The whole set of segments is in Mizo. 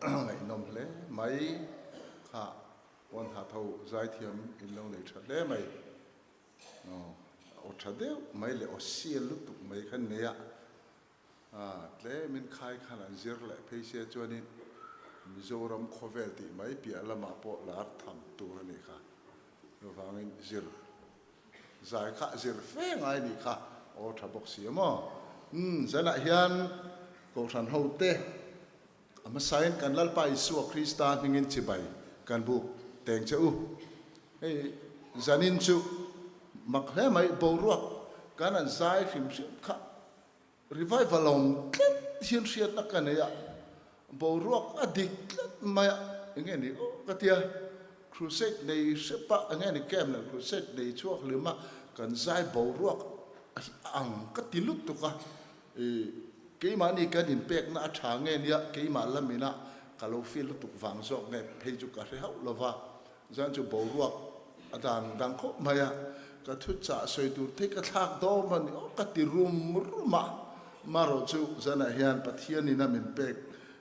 Ngaihnawm hle mai kha pawn ha tho zaithiam in lo nei tha hle mai. Aw tha deuh mai leh aw sial lutuk mai khan nei a, tlemin khai khan an zir leh phei sia chuanin Mizoram khawvel tih mai piah lamah pawh lar tham tur a nih kha. Chuvangin zir zai kha zir fe ngai a nih kha aw tha bawk si a maw. Umm zanah hian Kohhran hote A hmasain kan Lalpa Isua Krista hmingin chibai kan buk teng che u. Hei zanin chu mak hle mai, boruak kan an zai hrim hrim kha revival a awm tlat hian hriatna ka nei a, boruak a dik tlat mai a, enge ni aw ka tia, crusade nei hrep a, enge ni camp leh crusade nei chhuak hlim a kan zai boruak a ang ka ti lutuk a, I keimahni kan inpekna a tha nge nia keimah lamina ka lo feel lutuk vang zawk nge phei chu ka hre hauh lo va, zan chu boruak a dan dang khawp mai a, ka thu chah sawi tur thei ka thlak dawm a ni aw ka ti rum rum a, marawh chu zanah hian Pathianin a min pek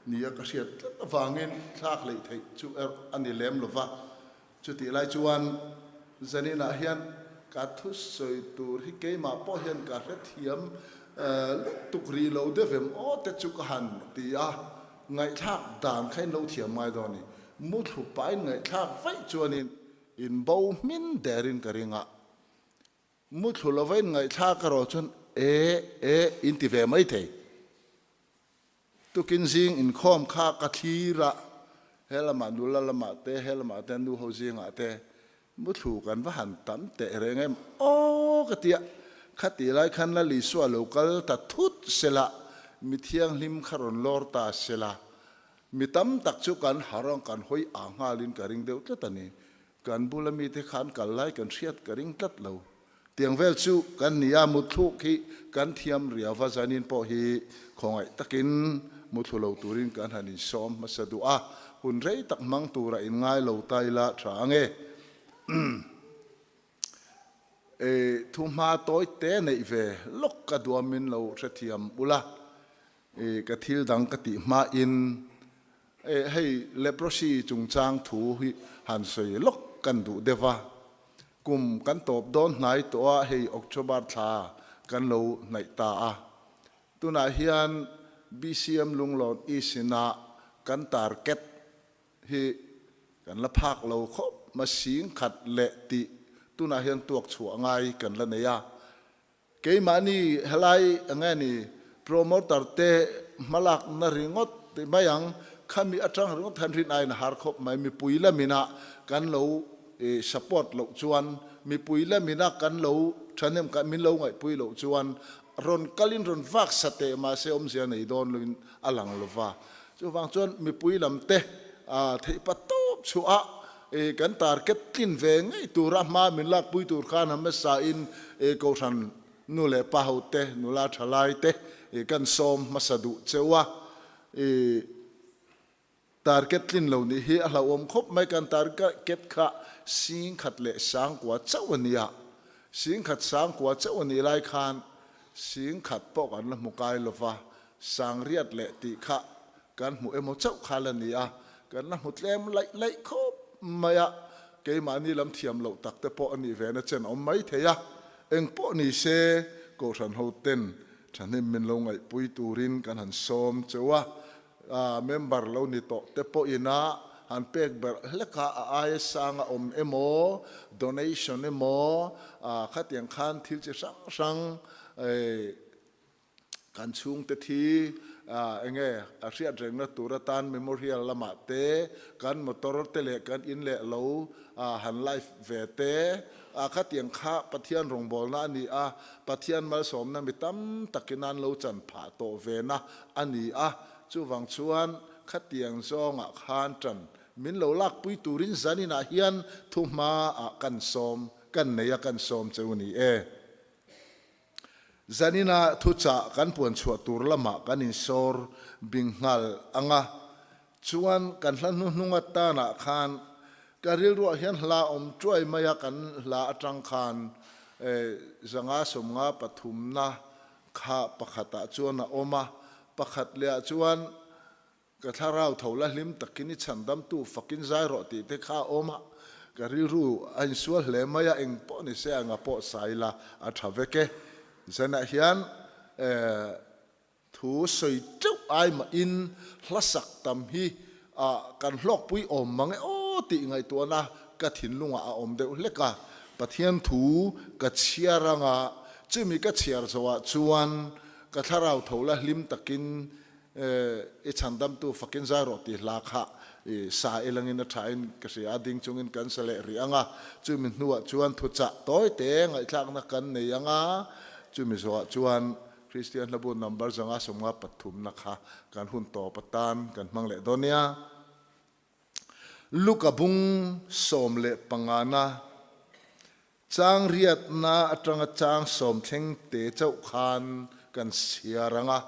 nia ka hriat tlat avangin thlak hleih theih chu erawh a ni lem lo va. Chutih lai chuan Zaninah hian ka thusawi tur hi keimah pawh hian ka hrethiam lutuk rih lo deuh em aw te chu ka han ti a, ngaihthlak dan kha in lo thiam ngai dawn a ni. Muthlu pahin ngaihthlak vaih chuanin in bo hmin derin ka ring a, muthlu lova in ngaihthlak erawh chuan e e in ti ve maithei. Tukin zing inkhawm kha ka thlir a, he lamah nula lamah te, he lamah te nu ho zingah te muthlu kan va han tam teh reng em aw ka ti a, khati lai khan Lal Isua lo kal ta thut sela, mi thianghlim kha rawn lawr ta sela, mi tam tak chu kan harh ang kan hawi ang nghalin ka ring deuh tlat a ni. Kan bula mite khan kal lai kan hriat ka ring tlat lo. Tiang vel chu kan ni a, mutthluk hi kan thiam riau va, zanin pawh hi khawngaih takin muthlu lo turin kan han insawm hmasa duh a, hun rei tak hmang tura inngai lo ta ila tha ang e. E, thu hma tawi te neih ve lawk ka duamin lo hrethiam ula, e, ka thil dang ka tih hmain e, hei leprosy chungchang thu hi han sawi lawk kan duh deuh va. Kum kan tawp dawn hnai tawh a, hei October thla kan lo hnaih ta a. Tunah hian BCM Lunglawn East inah kan target hi kan la phak lo khawp ma singkhat leh tih tunah hian tuak chhuah ngai kan la nei a. Keimahni helai enge ni promoter te hmalakna ringawt ti mai ang, khami atang ringawt khan rin aiin a har khawp mai, mipui lamina kan lo support loh chuan, mipui lamina kan lo thahnem kan min lo ngaihpui loh chuan rawn kalin rawn vak sa teh mahse awmzia nei dawn loin a lang lova. Chuvang chuan mipui lam te theihpa tawp chhuah a kan target tlin ve ngei tura hma min lakpui tur khan hmasa in Kohhran nu leh pa ho te, nula thalai te kan sawm hmasa duh cheu a. Target tlin lo nih hi a hlauhawm khawp mai, kan target kha singkhat leh sangkua chauh a ni a, singkhat sangkua chauh a nih lai khan singkhat pawh kan la hmu kai lova, Sangriat leh tih kha kan hmuh emaw chauh kha la ni a, kan la hmu tlem laih laih khawp mai a, keimahni lam thiam loh tak te pawh a nih ve na chen a awm mai thei a, eng pawh ni se Kohhran ho ten thahnem min lo ngaihpui turin kan han sawm cheu a, member lo ni tawh te pawhin a han pek berh hlek a, a aia sang a awm emaw, donation emaw, khatiang khan thil chi hrang hrang Kan chhungte thi enge a hriat rengna tur atan memorial lamah te, kan motor te leh kan in leh lo han live ve te, khatiang kha Pathian rawngbawlna a ni a, Pathian malsawmna mi tam takin an lo chan phah tawh ve na a ni a, chuvang chuan khatiang zawngah khan tan min lo lakpui turin zaninah hian thuhmaah kan sawm, kan nei a kan sawm cheu ni e. Zanina thuchah kan puan chhuah tur lamah kan insawr bing nghal ang a, chuan kan hla hnuhnung atanah khan ka rilruah hian hla awm tuai mai a, kan hla atang khan zanga sawmnga pathumna kha pakhatah chuan a awm a, pakhat lehah chuan. Ka thlarau tho la hlim takin i chhandamtu fakin zai rawh tih te kha a awm a, ka rilru a insual hle mai a, eng pawh ni se anga pawh sai la a tha vek e. Zanah hian thu sawi teuh ai mahin hla sak tam hi kan hlawkpui awm mang e aw tih ngaihtuahna ka thinlungah a awm deuh hlek a, Pathian thu ka chhiar anga chumi ka chhiar zawhah chuan ka thlarau tho la hlim takin I chhandamtu fakin zai rawh tih hla kha i sa ilangin a thain ka hria a, ding chungin kan sa leh rih ang a, chumi hnuah chuan thuchah tawi te ngaihthlakna kan nei ang a, chumi zawhah chuan Kristian hlabu number 153 na kha kan hun tawp atan kan hmang leh dawn nia. Luka bung 15 na Chang riatna atanga chang sawm thleng te chauh khan kan chhiar ang a,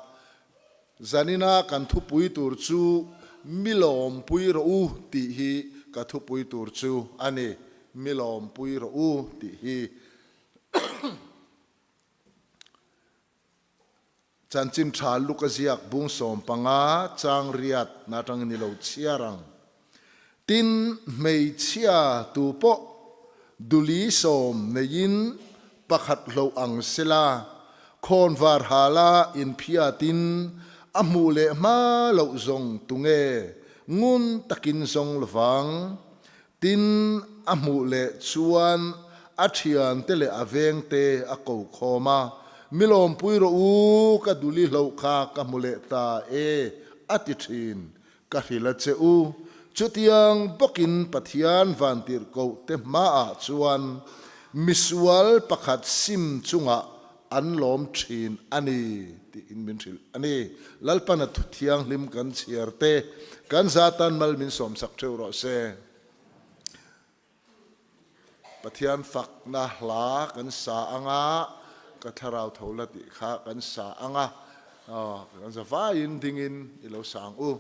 zanina kan thupui tur chu Mi lawmpui rawh u tih hi ka thupui tur chu a ni, Mi lawmpui rawh u tih hi. Chanchin tha luk a ziak bung 15 chang riat na atangin i lo chhiar ang. Tin, hmeichhia tu pawh duli sawm neiin pakhat hloh ang sela, khawnvar hala inphiatin a hmuh leh hma loh zawng tunge ngun takin zawng lovang. Tin, a hmuh leh chuan a thiante leh a vengte a ko khawm a, Mi lawmpui rawh u, ka duli hloh kha ka hmu leh ta e, a ti thin. Ka hrilh a che u. Chutiang bawkin Pathian vantirhkohte hmaah chuan misual pakhat sim chungah an lawm thin a ni, tiin min hrilh a ni. Lalpana thu thianghlim kan chhiar te, kan zatan mal min sawmsak theuh rawh se. Pathian fakna hla kan sa anga, ka thlarau tho la tih kha kan sa anga, kan zavaiin dingin i lo sa ang u.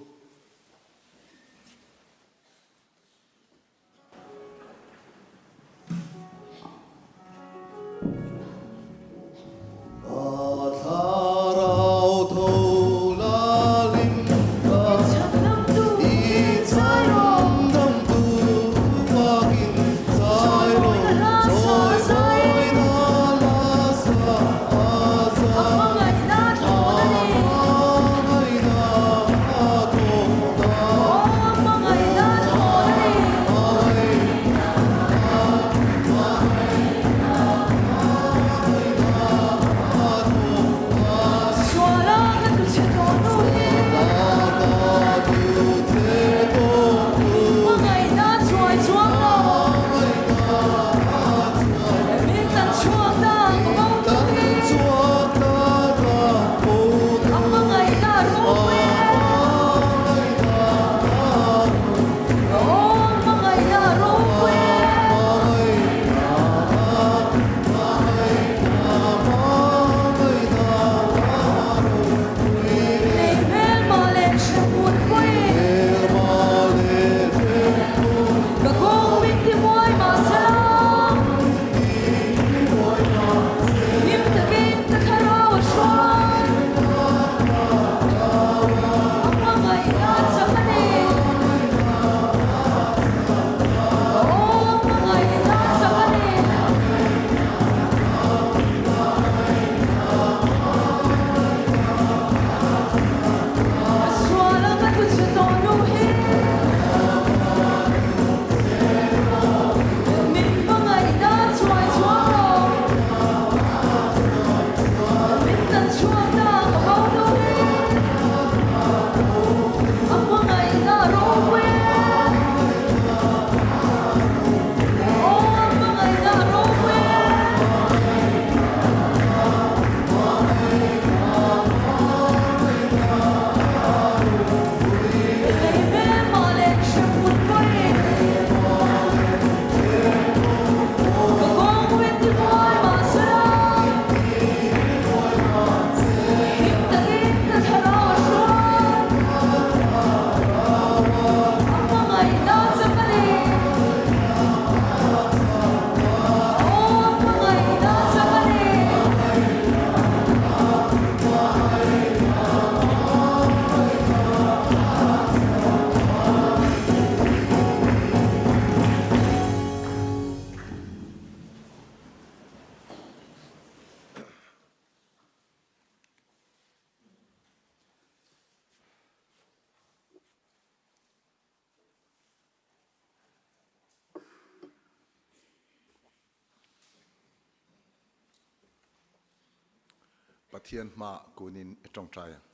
Pathian hmaah kunin i tawngtai ang.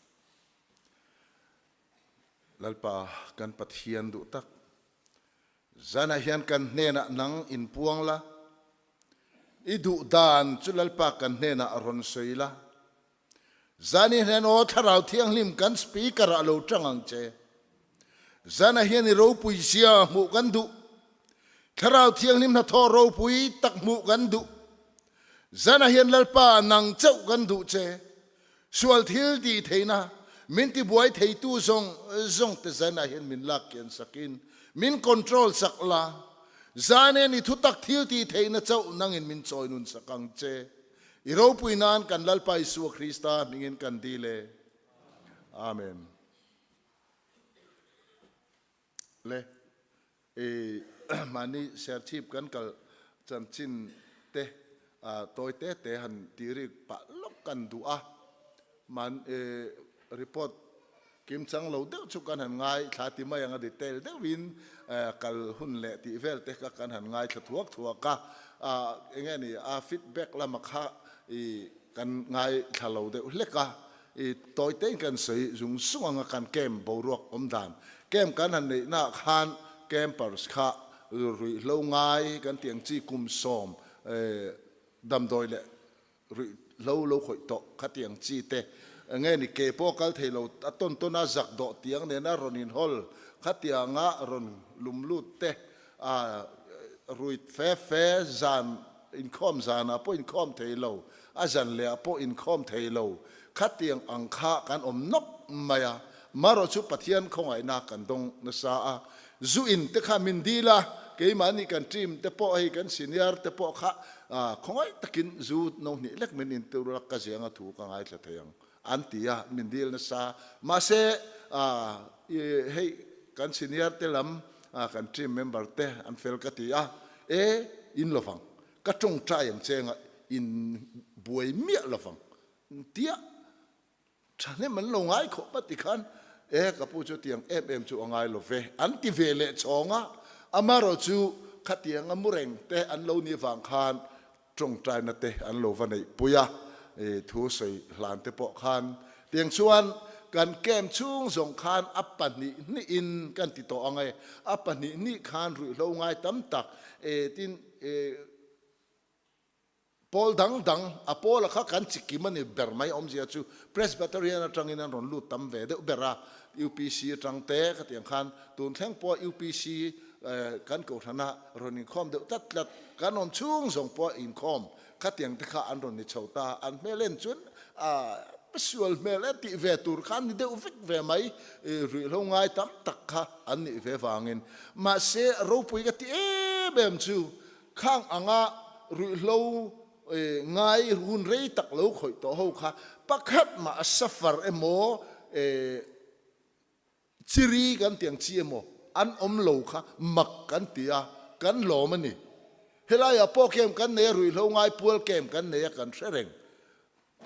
Lalpa kan Pathian duh tak, zanah hian kan hnenah nang inpuang la, i duh dan chu Lalpa kan hnenah rawn sawi la, Zani hnen aw Thlarau Thianghlim kan speaker ah lo tang ang che. Zana hian i ropui zia hmuh kan duh. Thlarau Thianghlim hnathawh ropui tak hmuh kan duh. Zana hian Lalpa nang chauh kan duh che. Sual thil tih theihna min tibuai theitu zawng zawng te zana hian min lak kian sakin min control sak la. Zan hian i thutak thil tih theihna chauh nangin min chawi nun sak ang che. I ropui nan kan Lalpa Isua Krista hmingin kan dil e. Amen. Le i mahni Serchhip kan kal chanchin te tawi te te han tih rik pah lawk kan duh a. Man i report kim chang lo deuh chu kan han ngaithla ti mai ang a detail deuhin kal hun leh tih vel te kha kan han ngaithla thuak thuak a, enge ni a feedback lama kha i kan ngaithla lo deuh hlek a, i tawi tein kan sawi zung zung ang a kan camp boruak awm dan camp kan han neih naah khan campers kha ruihhlo ngai kan tih ang chi kum sawm damdawi leh Ruih hlo lo khawih tawh khatiang chi te nge ni ke pawh kal thei lo a tawn tawn a zak dawh tiang nena rawn inhawl khatianga rawn lum lut te a ruit fe fe zan inkhawm zanah pawh inkhawm thei lo a zan leh ah pawh inkhawm thei lo khatiang ang kha kan awm nawk mai a marawh chu Pathian khawngaihna kan dawng nasa a zu in te kha min dil a keimahni kan team te pawh hei kan senior te pawh kha Khawngaih takin zu no hnih lek min intur a, ka zianga thu ka ngaithla thei ang, an ti a, min dil nasa. Mahse, hei kan senior te lam, kan team member te an fel ka ti a, e, in lovang, ka tawngtai ang chenga in buai miah lovang, tia Thahnem an lo ngai khawp a ti khan, E ka pu chu tiang em em chu a ngai lo ve, an ti ve leh chhawng a. Amaherawh chu khatianga mu reng te an lo nih vang khan tawngtaina te an lo va neih pui a, thu sawi hlan te pawh khan. Tiang chuan kan camp chhung zawng khan a pahnih hnihin kan ti tawh ang e, a pahnih hnih khan ruihhlo ngai tam tak tin Pawl dang dang, a pawla kha kan chikim a ni ber mai awmzia chu Presbyterian atangin an rawn lut tam ve deuh ber a, UPC atang te khatiang khan tun thleng pawh UPC kan kohhrana rawn inkhawm deuh tlat tlat kan awm chhung zawng pawh inkhawm khatiang te kha an rawn ni chho ta, an hmel en chuan a sual hmel e tih ve tur kha an ni deuh vek ve mai, ruihhlo ngai tam tak kha an nih ve vangin. Mahse ropui ka ti em em chu Khang anga ruihhlo ngai hun rei tak lo khawih tawh ho kha pakhat mah a safar emaw chiri kan ti ang chi emaw an awm lo kha mak kan ti a, kan lawm a ni. Helaiah pawh camp kan nei a, ruihhlo ngai pual camp kan nei a kan hre reng.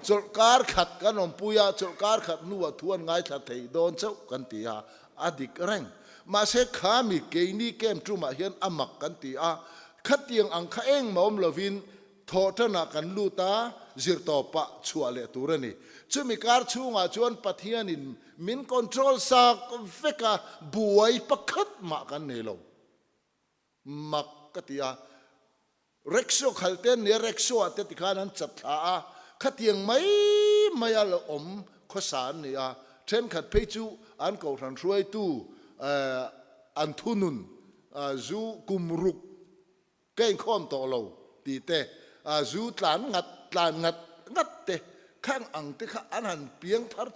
Chawlhkar khat kan awmpui a, chawlhkar khat hnuah thu an ngaithla thei dawn chauh kan ti a, a dik reng. Mahse khami keini camp tumah hian a mak kan ti a, khatiang ang kha engmah awm lovin thawhtanah kan lut a, zirtawpah chhuah leh tur a ni. Chumi kar chhungah chuan Pathianin min control sak vek a, buai pakhat mah kan nei lo. Mak ka ti a, Rickshaw khal te an nia, rickshaw ah te tikhan an chat thla a, khatiang mai mai a la awm khawsa an ni a, thenkhat phei chu an kohhran hruaitu an thunun zu kum ruk ka inkhawm tawh lo tih te, zu tlan ngat tlan ngat ngat te khang ang te kha an han piang thar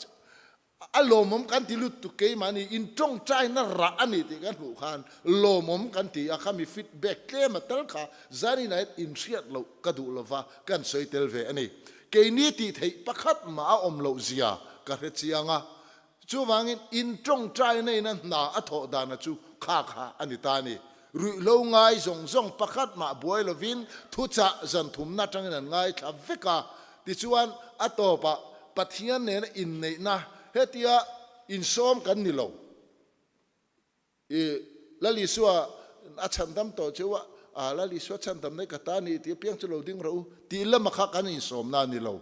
A lawmawm kan ti lut tuk keimahni in tawngtaina rah a ni tih kan hmuh khan lawmawm kan ti a, khami feedback tlem a tal kha zanin ah hian inhriat loh ka duh lova kan sawi tel ve a ni. Keini tih theih pakhat mah a awm loh zia ka hre chiang a, chuvangin in tawngtaina in a hna a thawh dana chu kha kha a ni ta a ni. Ruihhlo ngai zawng zawng pakhat mah buai lovin thuchah zan thumna atangin an ngaithla vek a, tichuan a tawpah Pathian nena inneihna hetia insawm kan ni lo. I Lal Isua a chhandam tawh chu a, Lal Isua chhandam nei ka ta ni tih apiang chu lo ding rawh u tih lama kha kan insawmna a ni lo.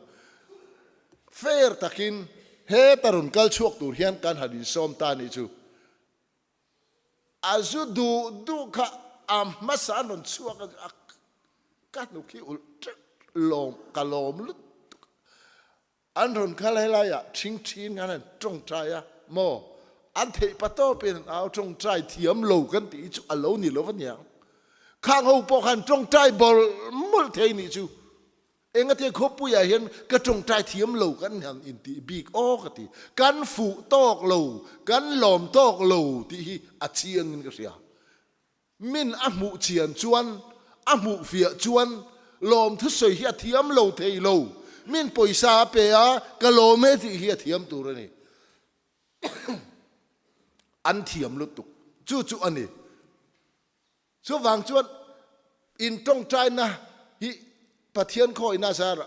Fair takin heta rawn kal chhuak tur hian kan han insawm ta anih chu. A zu duh duh kha a hmasa an rawn chhuak a, ka hnuk hi ulh teuh lawm, ka lawm lutuk. An rawn kal helaiah thing thin khan an tawngtai a maw? An theih pa tawpin an au tawngtai thiam lo kan tih hi chu a lo ni lo va niang. Khang ho pawh khan tawngtai bawlh mawlh thei nih chu. Engati khawpuiah hian ka tawngtai thiam lo kan han intih bik aw ka ti. Kan fuh tawk lo, kan lawm tawk lo tih hi a chiangin ka hria. Min a hmuh chian chuan, a hmuh fiah chuan lawm thusawi hi a thiam lo thei lo. Min pawisa a pe a, ka lawm e tih hi a thiam tur a ni. An thiam lutuk. Chu chu a ni. Chuvang chuan in tawngtaina hi Pathian khawihna zarah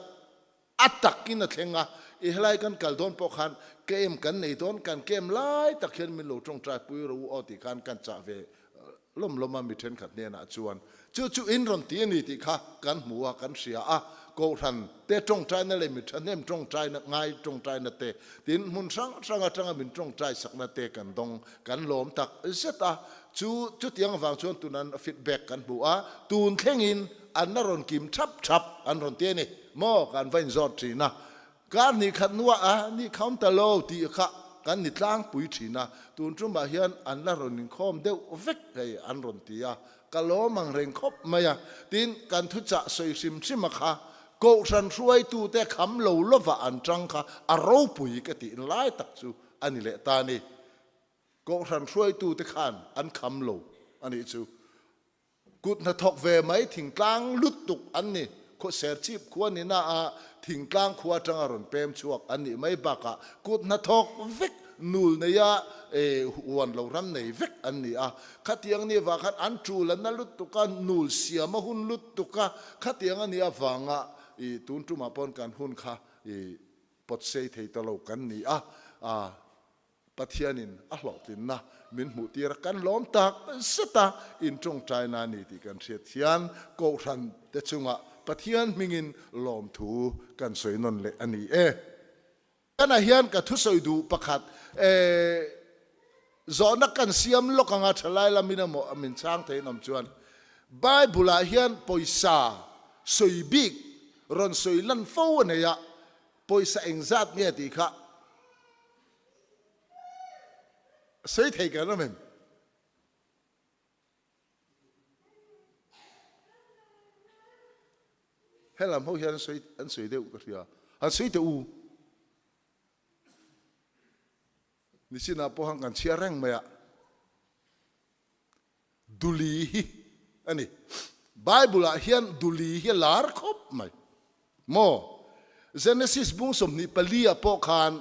A takin a thleng a, i helai kan kal dawn pawh khan kem kan nei dawn, kan kem lai tak hian min lo tawngtai pui ro u aw tih khan kan chah ve lawm lawm a mi thenkhat hnenah chuan. Chu chu in rawn ti a ni tih kha kan hmu a, kan hria a, Kohhran te tawngtaina leh mi thahnem tawngtaina, ngai tawngtaina te, tin hmun hrang hrang atanga min tawngtai sakna te kan dawng, kan lawm tak zet a. Chu chutiang avang chuan tunan feedback kan hmu a, tun thlengin an la rawn kim thap thap an rawn ti a ni. Maw kan va inzawt thin a, kar hnih khat hnuah a ni kham ta lo tih kha kan ni tlangpui thin a, tun tumah hian an la rawn inkhawm deuh vek hei an rawn ti a, ka lawm ang reng khawp mai a, tin kan thuchah sawi hrim hrim a kha Kohhran hruaitute kham lo lovah an tang kha a ropui ka tih lai tak chu a ni leh ta a ni. Kohhran hruaitute khan an kham lo a nih chu. Kut hnathawk ve mai thingtlang lutuk an ni. Khaw Serchhip khua ni na a thingtlang khua atanga rawn pem chhuak an nih mai bakah kut hnathawk vek nul neia huan lo ram nei vek an ni a. Khatiang ni avang khan an tul a na lutuk a, nul siam a hun lutuk a, khatiang a nih avanga i tun tumah pawn kan hun kha i pawt sei thei ta lo kan ni a. Pathianin a hlawhtlinna min hmuhtir a, kan lawm tak zet a, in tawngtaina a ni tih kan hriat hian Kohhran te chungah Pathian hmingin lawmthu kan sawi nawn leh a ni e. Kanah hian ka thusawi duh pakhat zawhna kan siam lawk anga thalai lamin emaw min chhang theiin awm chuan Bible-ah hian pawisa sawi bik rawn sawi lan fo a nei a, pawisa engzat nge tih kha Sawi thei kan awm em? Helam ho hian sawi an sawi deuh ka hria. Han sawi teh u. Nichinah pawh han kan chhiar reng mai a. Duli hi a ni. Bible ah hian duli hi a lar khawp mai. Maw? Genesis bung 24 ah pawh khan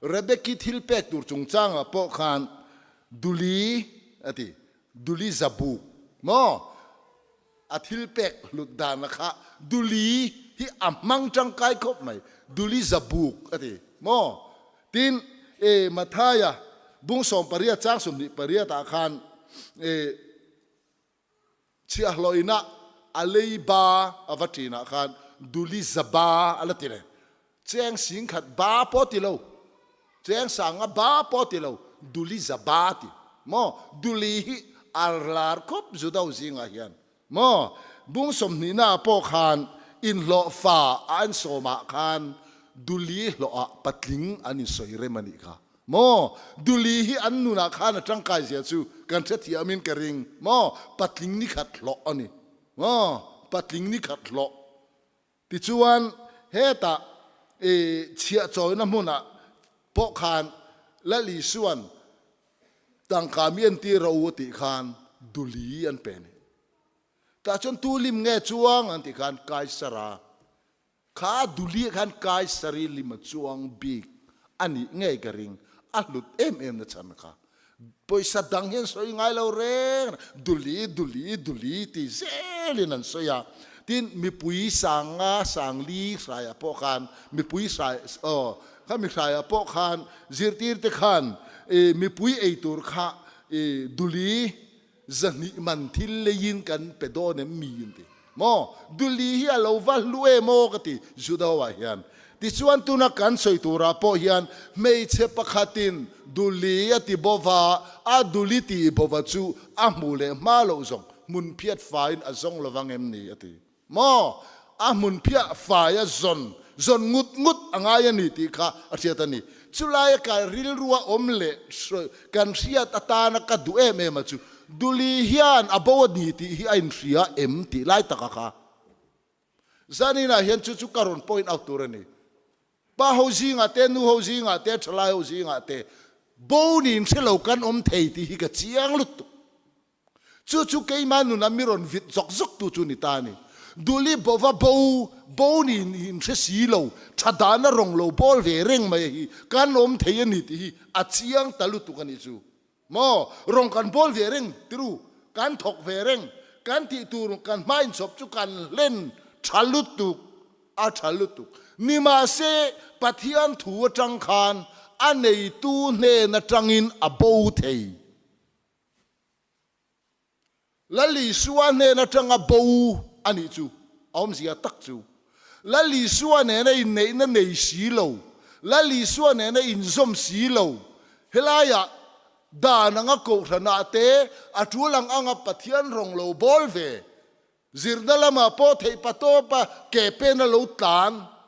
Rebeki thil pek tur chungchang ah pawh khan duli a ti. Duli zabuk. Maw? A thil pek hlut dan a kha duli hi a hmang tangkai khawp mai. Duli zabuk a ti. Maw? Tin, e Mathaia bung 18 chang 28 ah khan e chhiahhlawhina a lei ba a va ṭinah khan duli za ba a la ti reng. Cheng singkhat ba pawh ti lo, cheng sanga ba pawh ti lo, duli za ba ti. Maw? Duli hi a lar khawp Juda zingah hian. Maw? Bung 20 ah pawh khan inhlawhfa a an sawmah khan Duli hlawhah patling an insawi rem a nih kha. Maw? Duli hi an nunah khan a tangkai zia chu kan hrethiamin ka ring. Maw? Patling ni khat hlawh a ni. Maw? Patling ni khat hlawh. Tichuan, hetah i chhiahchawina hmunah pawh khan Lal Isua'n tangka mi entir rawh u a tih khan Duli an pe a ni. Tah chuan tu lim nge chuang an tih khan Kaisara. Kha Duli ah khan Kaisari lim a chuang bik a nih ngei ka ring, a hlut em em na chhan kha. Pawisa dang hian sawi ngai lo reng Duli, Duli, Duli ti zelin an sawi a. Tin, mipui sanga sangli hraiah pawh khan, mipui hrai, aw, kha mi hraiah pawh khan zirtirte khan i mipui ei tur kha i Duli 200 man thil leiin kan pe dawn em mi an ti. Maw? Duli hi a lo va hlu em aw ka ti Juda-ah hian. Tichuan tuna kan sawi turah pawh hian hmeichhe pakhatin duli a ti bova, a duli tih bova chu a hmuh leh hma loh zawng hmun phiat faiin a zawng lovang em ni a ti. Maw? A hmun phiah fai a zawn zawn ngut ngut a ngai a ni tih kha a hriat a ni. Chulaia ka rilrua awm leh kan hriat atana ka duh em em a chu Duli hian a bo a ni tih hi a inhria em tih lai taka kha zaninah hian chu chu ka rawn point out tur a ni. Pa ho zingah te, nu ho zingah te, thalai ho zingah te bo niin hre lo kan awm thei tih hi ka chiang lutuk. Chu chu keimah nuna mi rawn vit zawk zawk tu chu ni ta a ni. Duli bova bo, bo ni in hre si lo, tha dana rawng lo bawl ve reng mai hi kan awm thei a ni tih hi a chiang ta lutuk a nih chu. Maw, rawng kan bawl ve reng tiru, kan thawk ve reng, kan tih tur kan hma inchhawp chu kan hlen tha lutuk, a tha lutuk. Nimahse, Pathian thu atang khan a neitu hnen atangin a bo thei. Lal Isua hnen atanga bo a nih chu a awmzia tak chu. Lal Isua nena inneihna nei si lo, Lal Isua nena inzawm si lo, helaiah dan anga kohhranah te a tul ang anga Pathian rawng lo bawl ve, zirna lamah pawh theih patawpa ke pen a lo tlan,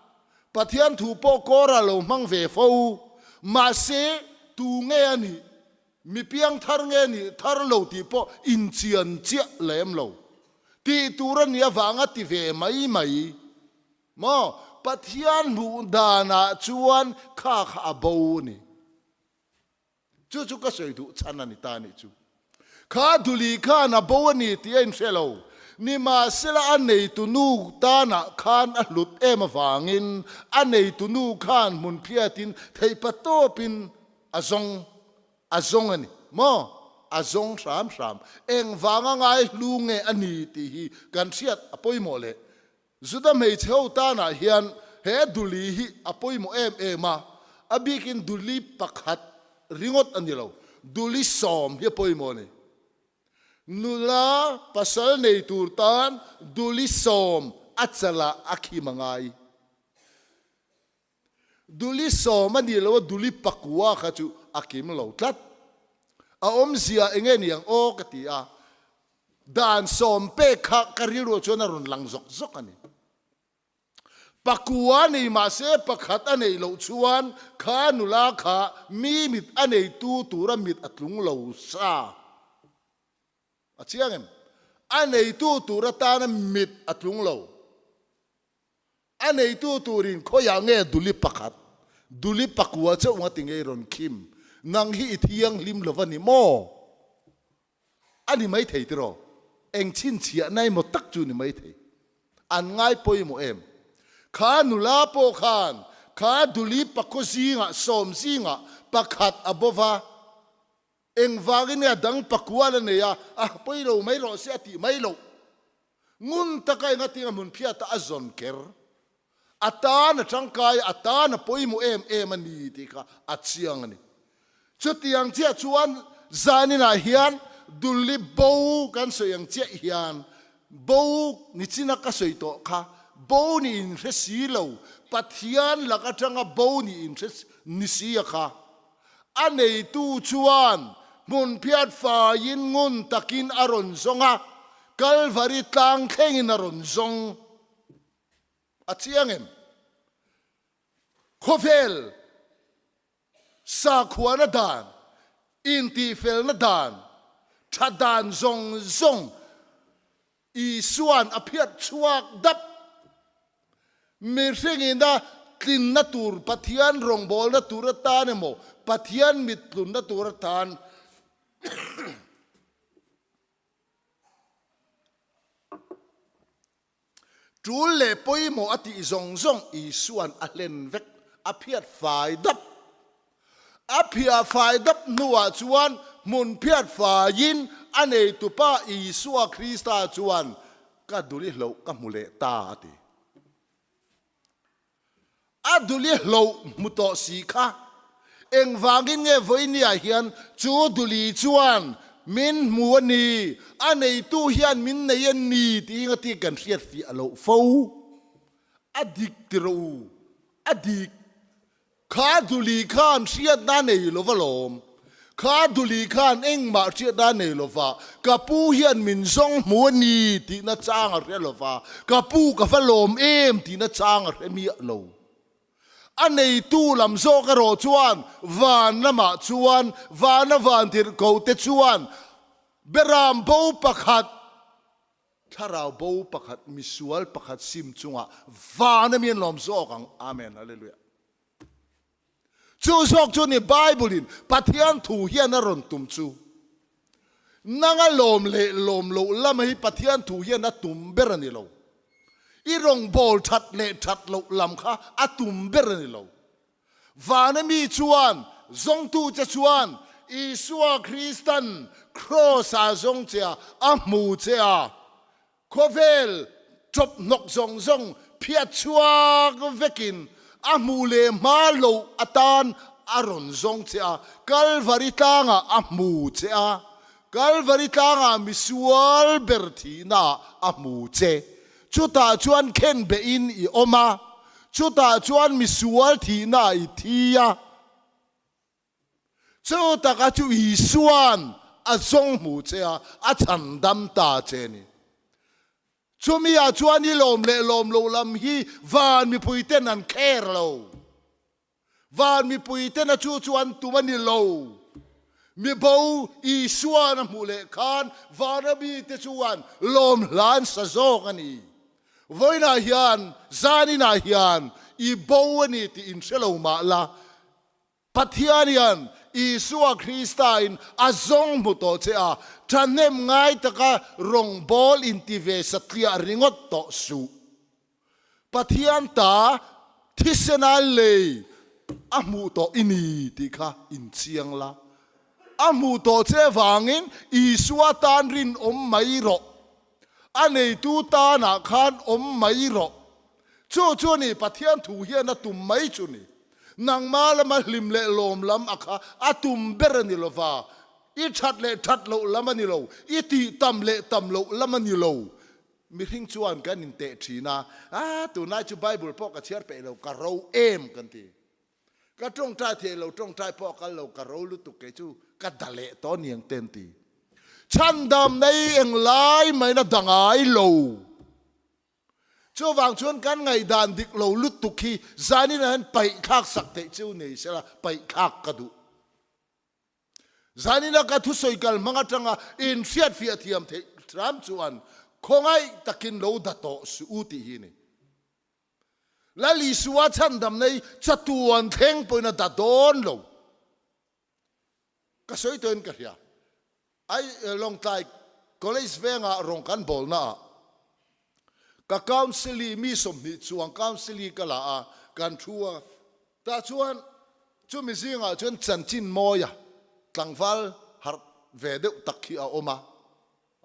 Pathian thu pawh kawra lo hmang ve fo, mahse tu nge a nih? Mi piang thar nge nih thar lo tih pawh inchian chiah lem lo. Tih tur a nih avanga ti ve mai mai maw? Pathian hmuh danah chuan kha kha a bo a ni. Chu chu ka sawi duh chhan a ni ta nih chu. Kha duli khan a bo a ni tih a inhre lo. Nimahsela a neitu nu tanah khan a hlut em avangin a neitu nu khan hmun phiatin theihpatawpin A zawng, a zawng a ni maw? A zawng hram hram. Engvanga ngai hlu nge a ni tih hi kan hriat a pawimawh leh. Juda hmeichhe ho tanah hian he duli hi a pawimawh em em a, a bikin duli pakhat ringawt a ni lo, duli sawm hi a pawimawh a ni. Nula pasal nei tur tan duli sawm a chalah a khim a ngai. Duli sawm a nih loh a duli pakua kha chu a kim lo tlat. A awmzia eng nge niang aw ka ti a, dan sawm pek kha ka rilruah chuan a rawn lang zawk zawk a ni. Pakua nei mahse pakhat a neih loh chuan kha nula kha mi mit a neitu tura mit a tlung lo sa. A chiang em? A neitu tur atana mit a tlung lo. A neitu turin khawiah nge duli pakhat, duli pakua chauh nga ti ngei rawn khim? Nang hi i thianghlim lo va ni maw? A ni maithei tiraw? Eng chhinchhiahna emaw tak chu ni maithei. An ngai pawimawh em? Kha nula pawh khan kha duli pakua zingah, sawm zingah pakhat a bo va, Engvangin nge a dang pakua la nei a, a pawi lo mai rawh se a tih mai loh. Ngun taka enga tinga hmun phiata a zawn ker. A tan a tangkai a, a tan a pawimawh em em a ni tih kha a chiang a ni. Chutiang chiah chuan zaninah hian Dulli bo kan sawi ang chiah hian bo ni china ka sawi tawh kha bo ni inhre si lo, Pathian lak atanga bo ni inhre ni si a kha A neitu chuan hmun phiat faiin ngun takin a rawn zawng a, Kalvari tlang thlengin a rawn zawng. A chiang em? Khawvel sakhuana dan, intihfelna dan, tha dan zawng zawng Isua'n a phiat chhuak dap. Mihringin a tlinna tur Pathian rawngbawlna tur atan emaw, Pathian mit tlunna tur atan tul leh pawimawh a tih zawng zawng Isua'n a hlen vek, a phiat fai dap. A phiah fai dap hnuah chuan hmun phiat faiin a neitupa Isua Krista chuan, Ka duli hloh ka hmu leh ta, a ti. A duli hloh hmu tawh si kha engvangin nge vawinia hian chu duli chuan min hmu a ni, a neitu hian min nei a ni tiin a ti kan hriatfiah loh fo. A dik ti rawh u. A dik. Kha duli khan hriatna nei lo va lawm. Kha duli khan engmah hriatna nei lo va, ka pu hian min zawng hmu a ni tihna chang a hre lo va, ka pu ka va lawm em tihna chang a hre miah lo. A neitu lam zawk erawh chuan van lamah chuan vana vantirhkoh te chuan beram bo pakhat, Thlarau bo pakhat, misual pakhat sim chungah van a mi an lawm zawk ang. Amen. Hallelujah. Chu zawk chu ni Bible in Pathian thu hian a rawn tum chu. Nanga lawm leh lawm loh lama hi Pathian thu hian a tum ber a ni lo. I rawngbâwl that leh that loh lam kha a tum ber a ni lo. Vana mi chuan, zawngtu che chuan Isua Kristan Kraws-ah zawng che a, a hmu che a, khawvel chawp hnawk zawng zawng phiat chhuak vekin a hmuh leh hma loh atan a rawn zawng che a, Kalvari tlangah a hmu che a, Kalvari tlangah misual ber thihnaah a hmu che. Chutah chuan khenbehin i awm a, chutah chuan misual thihnaah i thi a. Chu taka chu Isua'n a zawng hmu che a, a chhandam ta che a ni. Chumi ah chuan i lawm leh lawm loh lam hi van mipuiten an care lo. Van mipuiten a chu chu an tum a ni lo. Mibo Isua'n a hmuh leh khan vana mite chuan lawm hla an sa zawk a ni. Vawiinah hian, zaninah hian i bo a ni tih in hre lo mah la, Pathian hian Isua Krista in a zawng hmu tawh che a, thahnem ngai taka rawngbâwl inti ve satliah ringawt tawh suh. Pathian ta thisena lei a hmuh tawh i ni tih kha inchiang la. A hmuh tawh che avangin Isua tan rinawm mai rawh. A neitu tanah khan awm mai rawh. Chu chu a ni, Pathian thu hian a tum mai chu ni. Nangma lama hlim leh lawm lam a kha a tum ber a ni lo va, i that leh that loh lam a ni lo, i tih tam leh tam loh lam a ni lo. Mihring chuan kan inteh thin a, Ah, tunlai chu Bible pawh ka chhiar peih lo, ka ro em kan ti. Ka tawngtai thei lo, tawngtai pawh a kal lo, ka ro lutuk kei chu ka da leh tawh niang te an ti. Chhandam nei englai maiin a da ngai lo. Chuvang chuan kan ngaihdan dik lo lutuk hi zanin ah hian paihthlak sak theih chu nei sela paihthlak ka duh. Zanin a ka thusawi kal hmang atanga inhriatfiah thiam theih hram chuan khawngaih takin lo da tawh suh u tih hi a ni. Lal Isua chhandamna hi chatuan thleng pawhin a da dawn lo. Ka sawi tawhin ka hria. Ai Lawngtlai College vengah rawng kan bawlna ah ka council-i mi 20 chuang council-i ka la a, kan thu a. Tah chuan chumi zingah chuan chanchin mawia tlangval harh ve deuh tak hi a awm a.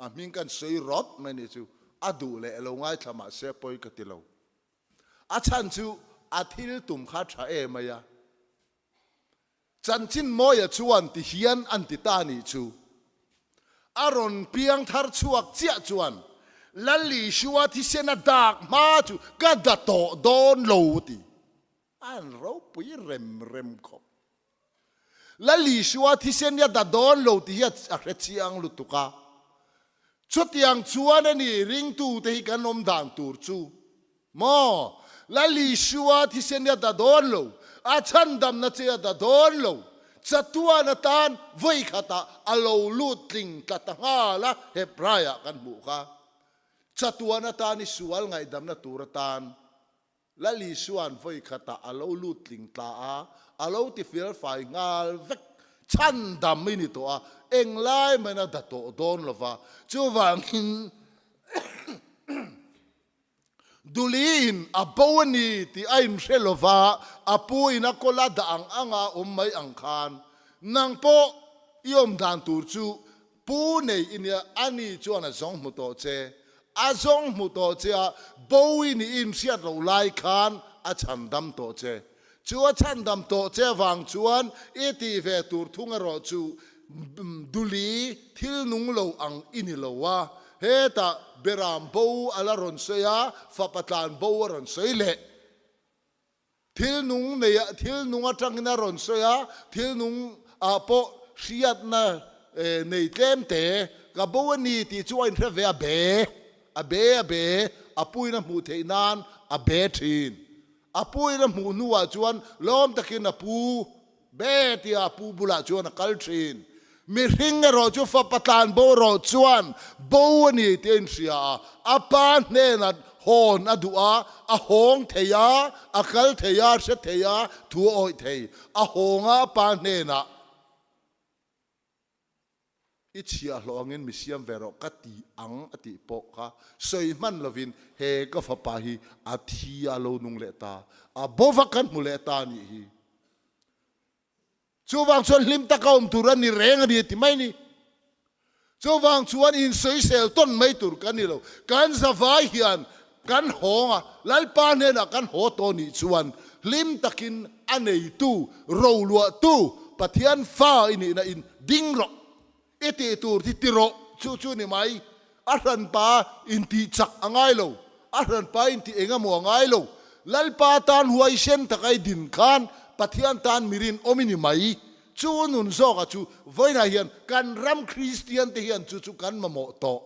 A hming kan sawi rawt mai ni chu a duh leh lo ngaithla mahse pawi ka ti lo. A chhan chu a thil tum kha tha em mai a. Chanchin mawia chuan ti hian an ti ta nih chu. A rawn piang thar chhuak chiah chuan Lal Isua thisen a dak hma chu ka da tawh dawn lo ti. A an ropui rem rem khawp. Lal Isua thisen hi a da dawn lo tih hi a hre chiang lutuk a. Chutiang chuan a ni ringtute hi kan awm dan tur chu maw? Lal Isua thisen hi a da dawn lo, a chhandamna che a da dawn lo. Chatuan atan vawi khatah a lo lut tling tla ta nghal a, Hebraiah kan hmuh kha. Chatuan atan i sual ngaihdamna tur atan Lal Isua'n vawi khatah a lo lut tling tla a, a lo ti fel fai nghal vek. Chhandam i ni tawh a, englai main a da tawh dawn lo va. Chuvangin Duliin a bo a ni tih a inhre lo va, a pu in a kawl a dah ang anga a awm mai ang khan nang pawh i awm dan tur chu Pu nei i nia, ani chuan a zawng hmu tawh che. A zawng hmu tawh che a, bo i nih inhriat loh lai khan a chhandam tawh che. Chu a chhandam tawh che avang chuan i tih ve tur thung erawh chu duli thil nung lo ang i ni lo a. Hetah Beram bo a la rawn sawi a, fapa tlan bo a rawn sawi leh. Thil nung nei ah thil nung atangin a rawn sawi a, thil nung ah pawh hriatna nei tlem te ka bo a ni tih chu a inhre ve a be, a be a be, a puin a hmuh theih nan a be thin. A puin a hmuh hnuah chuan lawm takin a pu be tia a pu bulah chuan a kal thin. Mihring erawh chu fapa tlan bo erawh chuan bo a ni tih a inhria a, a pa hnenah hawn a duh a, a hawng thei a, a kal thei a, hre thei a, thu a awih thei. A hawng a, a pa hnenah I chhiahhlawh angin mi siam ve rawh ka ti ang a tih pawh kha sawi hman lovin he ka fapa hi a thi a lo nung leh ta, a bova kan hmu leh ta a nih hi. Chuvang chuan hlim taka awm tur a ni reng a ni a ti mai ni. Chuvang chuan insawisel tawn mai tur kan ni lo. Kan zavai hian kan hawng a, Lalpa hnenah kan haw tawh nih chuan hlim takin a neitu, roluahtu Pathian fa i nihna in ding rawh, i tih tur hi ti rawh, chu chu ni mai. A hranpa intih chak a ngai lo, a hranpa intih eng emaw a ngai lo. Lalpa tan huaisen taka i din khan Pathian tan mirin awm i ni mai. Chu nun zawka chu vawiinah hian kan ram Kristian te hian chu chu kan mamawh tawh.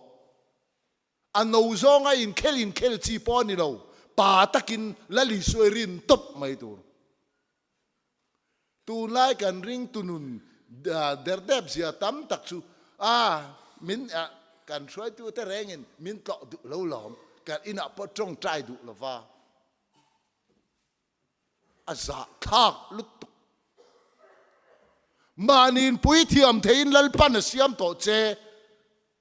A no zawnga inkhel inkhel chi pawh a ni lo, pa takin Lal Isua i rin tawp mai tur. Tunlai kan ringtu nun derdep zia tam tak chu a min kan hruaitute rengin min tlawh duh lo lawm, kan inah pawh tawngtai duh lova a zahthlak lutuk. Mahniin puithiam theiin Lalpan a siam tawh che.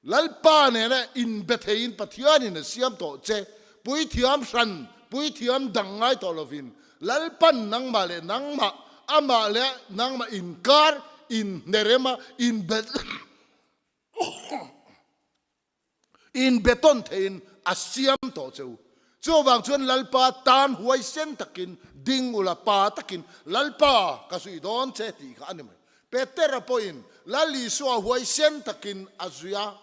Lalpa nena inbe theiin Pathianin a siam tawh che. Puithiam hran, puithiam dang ngai tawh lovin Lalpan nangmah leh nangmah, amah leh nangmah inkar, inhnerema, inbe inbe tawn theiin a siam tawh che u. Chuvang chuan Lalpa tan huaisen takin ding ula, pa takin Lalpa ka zui dawn che tih kha a ni mai. Petera pawhin Lal Isua huaisen takin a zui a,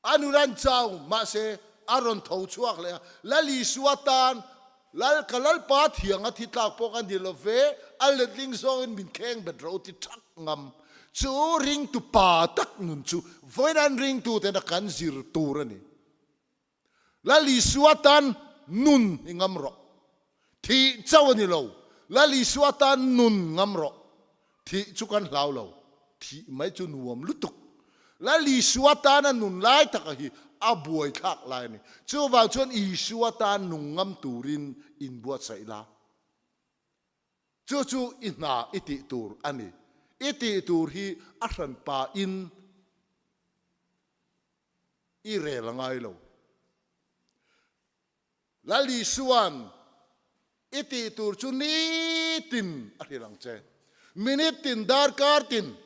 a nun an chau, mahse a rawn tho chhuak leh a, Lal Isua tan Lal ka Lalpa thiang a thi tlak pawh ka ni lo ve, a letling zawngin min kheng bet ro ti thak ngam. Chu ringtu pa tak nun chu vawiin ringtuten a kan zir tur a ni. Lal Isua tan nun i ngam rawh. Thih chauh a ni lo. Lal Isua tan nun ngam rawh. Thih chu kan hlau lo. Thih mai chu nuam lutuk. Lal Isua tana nun lai taka hi a buaithlak lai a ni. Chuvang chuan Isua tan nung ngam turin inbuatsaih la. Chu chu i hna i tih tur a ni. I tih tur hi a hranpa in. I rel a ngai lo. Lal Isua'n i tih tur chu nitin a hrilh ang che. Minute tin, darkar tin,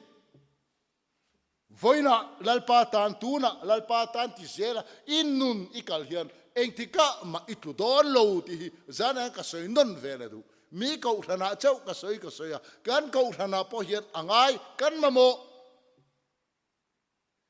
vawiinah Lalpa tan, tunah Lalpa tan ti zela i nun i kal hian engtikah mah i tlu dawn lo tih hi zanah hian ka sawi nawn vel a duh. Mi kohhranah chauh ka sawi ka sawi a, kan kohhranah pawh hian a ngai kan mamawh.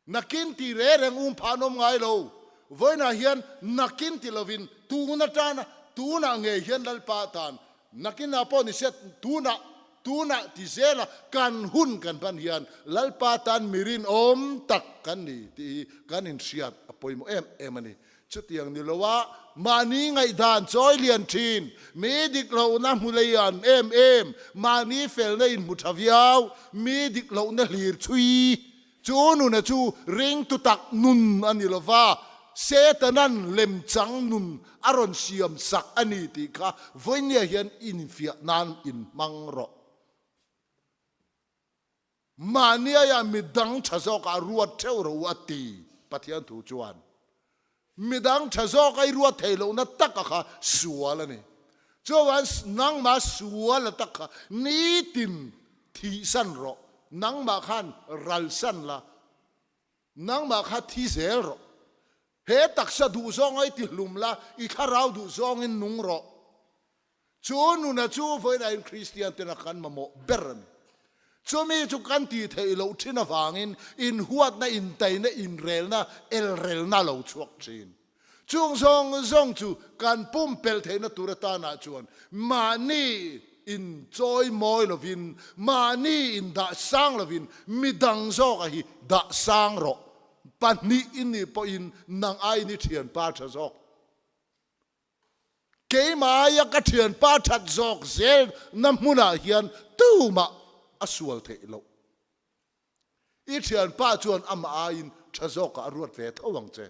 Nakin ti re reng um phah an awm ngai lo. Vawiinah hian nakin ti lovin tun atana tunah ngei hian Lalpa atan nakinah pawh ni se tunah tunah ti zela kan hun kan hman hian Lalpa tan mi rinawm tak kan ni tih hi kan inhriat a pawimawh em em a ni. Chutiang ni loa mahni ngaihdan chawi lian thin, mi dik lohna hmu leian em em, mahni felna inhmu tha viau, mi dik lohna hlir chhui Chu nuna chu ringtu tak nun a ni lo va, Setanan lemchang nun a rawn siam sak a ni tih kha vawinia hian infiah nan inhmang rawh. Mahniaiah midang tha zawkah ruat theuh rawh u a ti, Pathian thu chuan. Midang tha zawk a i ruat theih lohna taka kha sual a ni. Chuan nangmah sual a tak kha nitin thihsan rawh, nangmah khan ralsan la, nangmah kha thi zel rawh. He taksa duh zawnga i tihlum la, i thlarau duh zawngin nung rawh. Chu nuna chu vawiin Kristian tena kan mamawh ber a ni. Chumi chu kan tih theih loh thin avangin inhuatna, intaina, inrelna, elrelna a lo chhuak thin. Chung zawng zawng chu kan pumpelh theihna tur atanah chuan mahni in chawi mawi lovin, mahni in dah sang lovin midang zawka hi dah sang rawh. Pahnih i nih pawhin nang aiin i thianpa tha zawk. Keimah aia ka thianpa that zawk zel na hmunah hian tumah a sual theih loh. I thianpa chuan amah aiin tha zawkah a ruat ve tho ang che.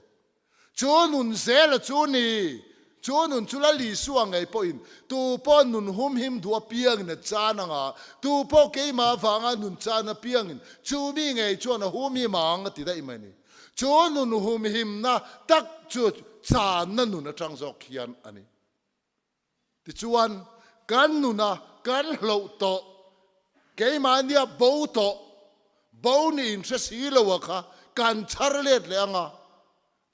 Chu nun zela chu ni, chu nun chu Lal Isua ngei pawhin tu pawh nun humhim duh apiangin a chan ang a, tu pawh keimah avanga nun chan apiangin chu mi ngei chuan a humhim ang a ti daih mai ni. Chu nun humhimna tak chu channa nun atang zawk hian a ni. Tichuan, kan nuna kan hloh tawh, keimahnia bo tawh, bo niin hre si lo a kha kan chhar let leh ang a,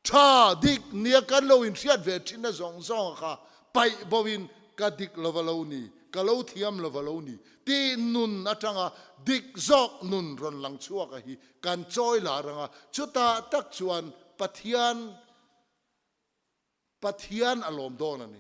tha dik nia kan lo inhriat ve thinna zawng zawng a kha paih boin ka dik lova lo ni, ka lo thiam lova lo ni tih nun atanga dik zawk nun rawn lang chhuak a hi kan chawi lar ang a, chutah tak chuan Pathian Pathian a lawm dawn a ni.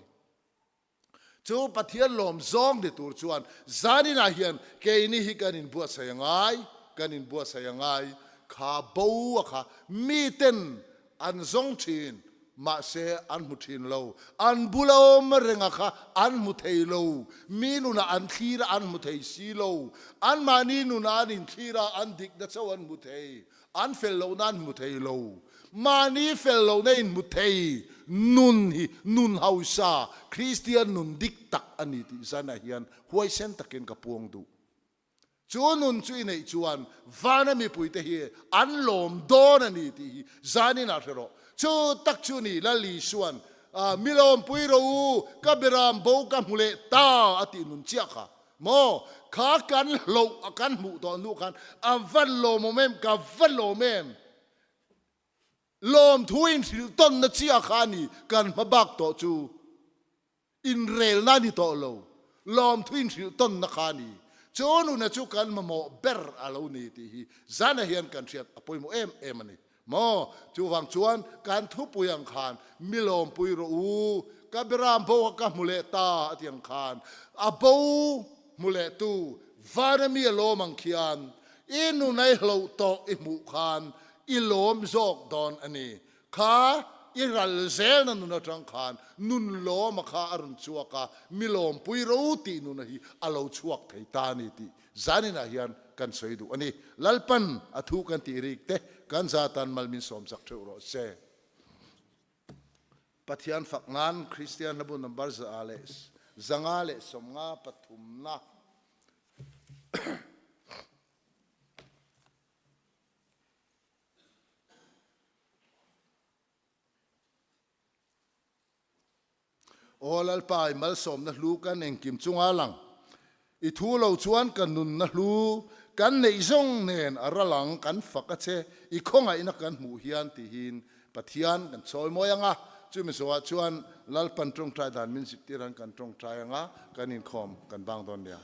Chu Pathian lawm zawng ni tur chuan zaninah hian keini hi kan inbuatsaih a ngai, kan inbuatsaih a ngai. Kha bo a kha miten an zawng thin, mahse an hmu thin lo. An bula awm renga kha an hmu thei lo. Mi nunah an thlir a, an hmu thei si lo. Anmahni nunah an inthlir a, an dikna chauh an hmu thei. An fel lohna an hmu thei lo. Mahni fel lohna in hmu thei nun hi nun hausa, Kristian nun dik tak a ni tih zanah hian huaisen takin ka puang duh. Chu nun chu i neih chuan vana mipuite hi an lawm dawn a ni tih hi zanin ah hre rawh. Chu tak chu ni Lal Isua'n, Mi lawmpui rawh u, ka beram bo ka hmu leh ta a tih nun chiah kha. Maw? Kha kan hloh a kan hmuh tawh hnu khan a va lawmawm em, ka va lawm em? Lawmthu inhrilh tawnna chiah kha a ni kan hma bak tawh chu. Inrelna a ni tawh lo, lawmthu inhrilh tawnna kha a ni. Chu nuna chu kan mamawh ber a lo ni tih hi zana hian kan hriat a pawimawh em em a ni. Maw? Chuvang chuan kan thupui ang khan mi lawmpui rawh u, ka Beram bo kha ka hmu leh ta a ti ang khan a bo hmu leh tu vana mi a lawm ang khian i nun a i hloh tawh i hmuh khan i lawm zawk dawn a ni. Kha i ral zelna nun atang khan nun lawma kha a rawn chhuak a, mi lawmpui ro tih nuna hi a lo chhuak thei ta a ni tih Zaninah hian kan sawi duh a ni. Lalpan a thu kan tih rik te kan za tan mal min sawm chak theuh rawh se. Pathian fak nan Kristian hlabu number 153 na. Aw Lalpa, i malsawmna hlu kan engkim chunga lang. I thu lo chuan ka nunna hlu kan neih zawng nen a ral ang, kan fak a che, i khawngaihna kan hmuh hian tihin Pathian kan chawi mawi ang a, chumi zawhah chuan Lalpan tawngtai dan min zirtir ang kan tawngtai ang a, kan inkhawm kan bang dawn nia.